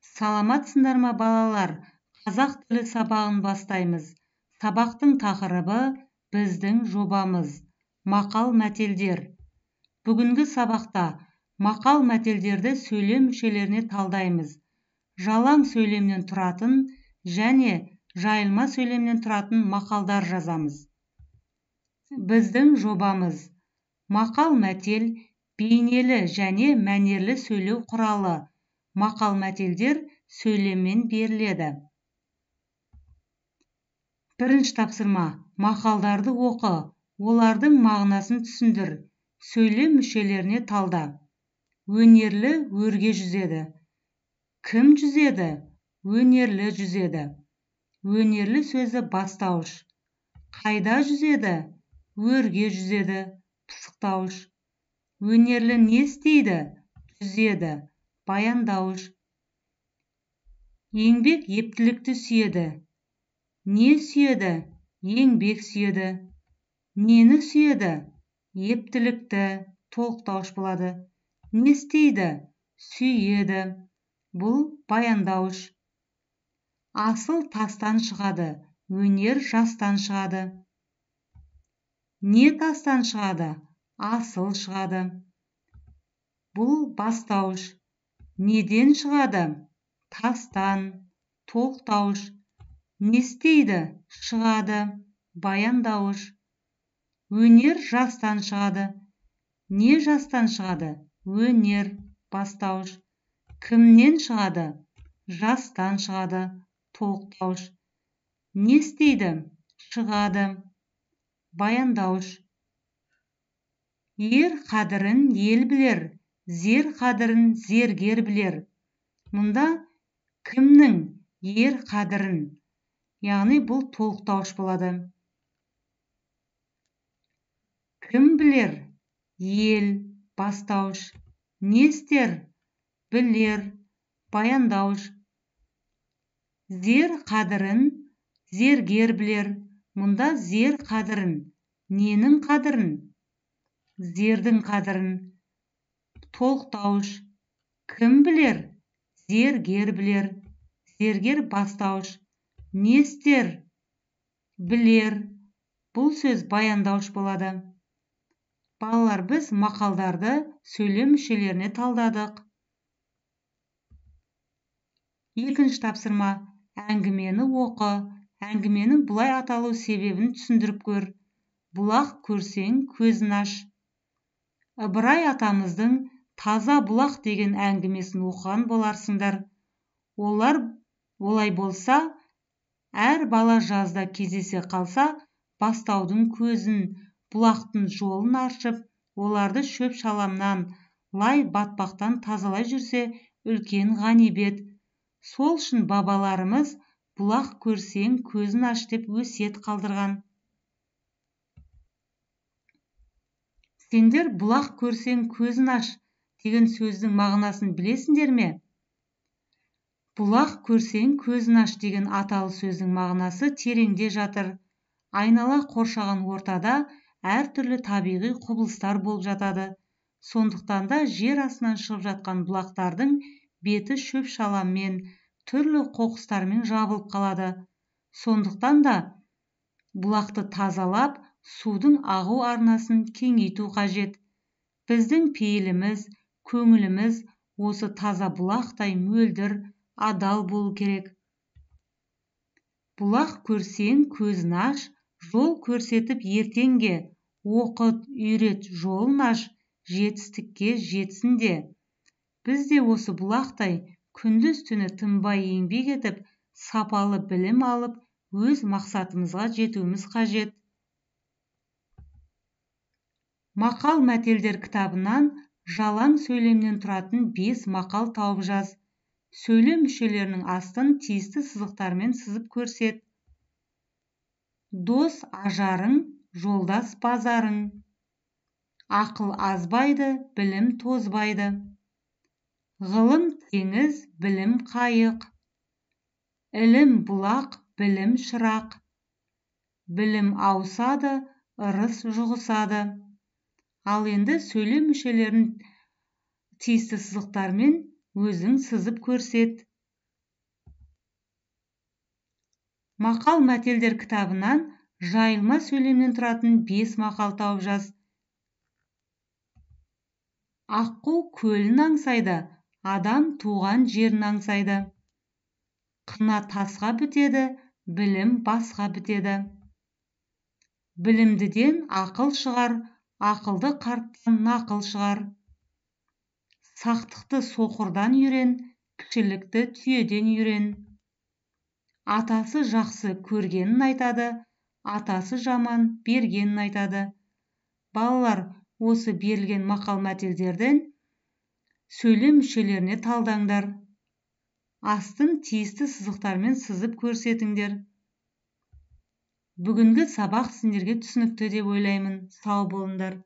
Саламатсыңдар ма, балалар? Қазақ тілі сабағын бастаймыз. Сабақтың тақырыбы: біздің жобамыз, мақал-мәтелдер. Бүгінгі сабақта мақал-мәтелдерді сөйлем мүшелеріне талдаймыз. Жалаң сөйлемнен тұратын және жайылма сөйлемнен тұратын мақалдар жазамыз. Біздің жобамыз: мақал-мәтел бейнелі және мәнерлі сөйлеу құралы. Мақал-мәтелдер сөйлеммен беріледі. Бірінші тапсырма: мақалдарды оқы, олардың мағынасын түсіндір, сөйлем мүшелеріне талда. Өнерлі өрге жүзеді. Кім жүзеді? Өнерлі жүзеді. Өнерлі сөзі бастауыш. Қайда жүзеді? Өрге жүзеді. Пысықтауыш. Өнерлі не істейді? Жүзеді. Баяндауыш. Еңбек ептілікті сүйеді. Не сүйеді? Еңбек сүйеді. Нені сүйеді? Ептілікті. Толықтауыш болады. Не істейді? Сүйеді. Бұл баяндауыш. Асыл тастан шығады, өнер жастан шығады. Не тастан шығады? Асыл шығады. Бұл бастауыш. Неден шығады? Тастан. Толықтауыш. Не істейді? Шығады. Баяндауыш. Өнер жастан шығады. Не жастан шығады? Өнер. Бастауыш. Кімнен шығады? Жастан шығады. Толықтауыш. Не істейді? Шығады. Баяндауыш. Ер қадірін ел білер, зер қадірін зергер білер. Мұнда кімнің? Ер қадірін. Яғни бұл толықтауыш болады. Кім білер? Ел. Бастауыш. Не істер? Білер. Баяндауыш. Зер қадірін зергер білер. Мұнда зер қадірін. Ненің қадірін? Зердің қадірін. Толықтауыш. Кім білер? Зергер білер. Зергер бастауыш. Не істер? Білер. Бұл сөз баяндауыш болады. Балалар, біз мақалдарды сөйлем мүшелеріне талдадық. Екінші тапсырма: әңгімені оқы. Әңгіменің бұлай аталу себебін түсіндіріп көр. Бұлақ көрсең көзін аш. Ыбырай атамыздың Таза бұлақ деген әңгімесін оқыған боларсыңдар. Олар олай болса, әр бала жазда кездесе қалса, бастаудың көзін, бұлақтың жолын аршып, оларды шөп-шаламнан, лай батпақтан тазалай жүрсе, үлкен ғанибет. Сол үшін бабаларымыз бұлақ көрсең көзін аш деп өсиет қалдырған. Сендер бұлақ көрсең көзін аш деген сөздің мағынасын білесіңдер ме? Бұлақ көрсең көзін аш деген аталы сөздің мағынасы тереңде жатыр. Айнала қоршаған ортада әртүрлі табиғи құбылыстар болып жатады. Сондықтан да жер астынан шығып жатқан бұлақтардың беті шөп-шаламмен, түрлі қоқыстармен жабылып қалады. Сондықтан да бұлақты тазалап, судың ағу арнасын кеңейту қажет. Біздің пейіліміз, көңіліміз осы таза бұлақтай мөлдір, адал болу керек. Бұлақ көрсең көзін аш, жол көрсетіп ертеңге, оқыт, үйрет, жолын аш, жетістікке жетсін де. Біз де осы бұлақтай күндіз-түні тынбай еңбек етіп, сапалы білім алып, өз мақсатымызға жетуіміз қажет. Мақал-мәтелдер кітабынан жалаң сөйлемнен тұратын 5 мақал тауып жаз. Сөйлем мүшелерінің астын тиісті сызықтармен сызып көрсет. Дос ажарың, жолдас базарың. Ақыл азбайды, білім тозбайды. Ғылым теңіз, білім қайық. Ілім бұлақ, білім шырақ. Білім ауысады, ырыс жұғысады. Ал енді сөйлем мүшелерін тиісті сызықтармен өзің сызып көрсет. Мақал-мәтелдер кітабынан жайылма сөйлемнен тұратын 5 мақал тауып жаз. Аққу көлін аңсайды, адам туған жерін аңсайды. Қына тасқа бітеді, білім басқа бітеді. Білімдіден ақыл шығар, ақылды қарттан нақыл шығар. Сақтықты соқырдан үйрен, кішілікті түйеден үйрен. Атасы жақсы көргенін айтады, атасы жаман бергенін айтады. Балалар, осы берілген мақал-мәтелдерден сөйлем мүшелеріне талдаңдар. Астын тиісті сызықтармен сызып көрсетіңдер. Бүгінгі сабақ сендерге түсінікті деп ойлаймын. Сау болыңдар.